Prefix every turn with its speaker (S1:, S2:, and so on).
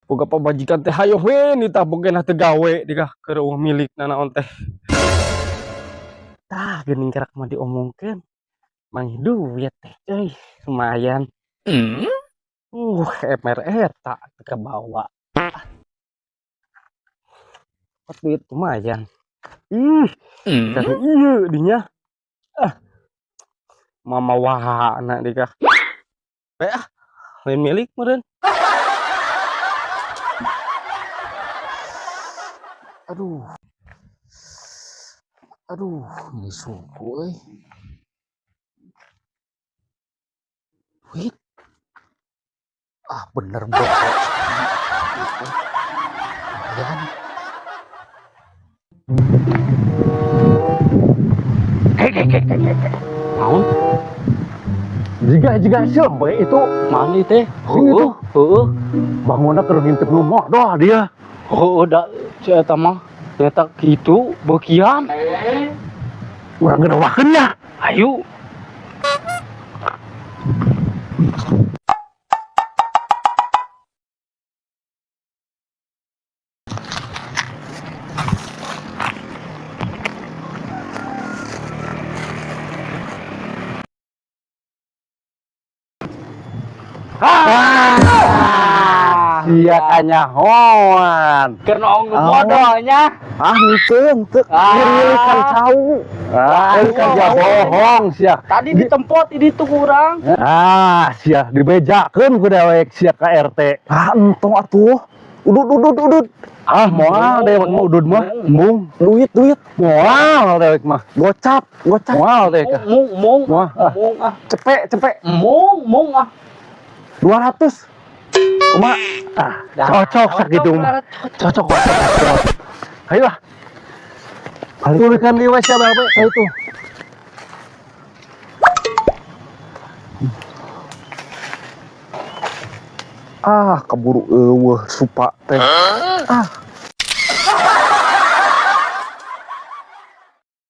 S1: Boga pamajikan teh hayoh we nitah boga teu gawe dikah keur eueuh milikna naon teh. Tah geuning karak mah diomongkeun. Manggih duit teh euy, lumayan. MR eta teu kabawa. Ah, duit lumayan. Ih, kan ieu dinya. Ah. Mamawana dikah. We ah, lain milik meureun.
S2: Aduh. Aduh, ini suku euy. Duit. Ah, bener bro. Lumayan.
S1: Hei. Naon?
S2: Jiga jiga siapa itu?
S1: Mana teh?
S2: Sing itu.
S1: Heeh.
S2: Bangunna keur ngintip nu modal dia.
S1: Heeh, da si eta mah ternyata kitu beukian.
S2: Urang gedewakeun ya.
S1: Ayo.
S2: Ah, sia kanyahoan.
S1: Keur noong nu modalnya.
S2: Ah, henteu, henteu.
S1: Ah.
S2: Ngirikan cau. Ah, kan dia bohong sia.
S1: Tadi di tempat ini tuh kurang.
S2: Ah, sia dibejakeun ku dewek sia ka RT.
S3: Ah, entong atuh. Udut, udut, udut.
S2: Ah, moal dewek mah udud mah. Embung.
S3: Duit, duit.
S2: Moal dewek mah.
S3: Gocap, gocap.
S2: Moal dewek.
S1: Mung, mung,
S2: Wah, ah.
S1: mung ah.
S3: Cepek, cepek.
S1: Mung, mung ah.
S3: 200.
S2: Kumaha? Ah, cocok sakitu mah. Cocok, cocok. Ayo lah. Tulikan di WC berapa itu?
S3: Ah, keburu eueuh supa teh. Ah.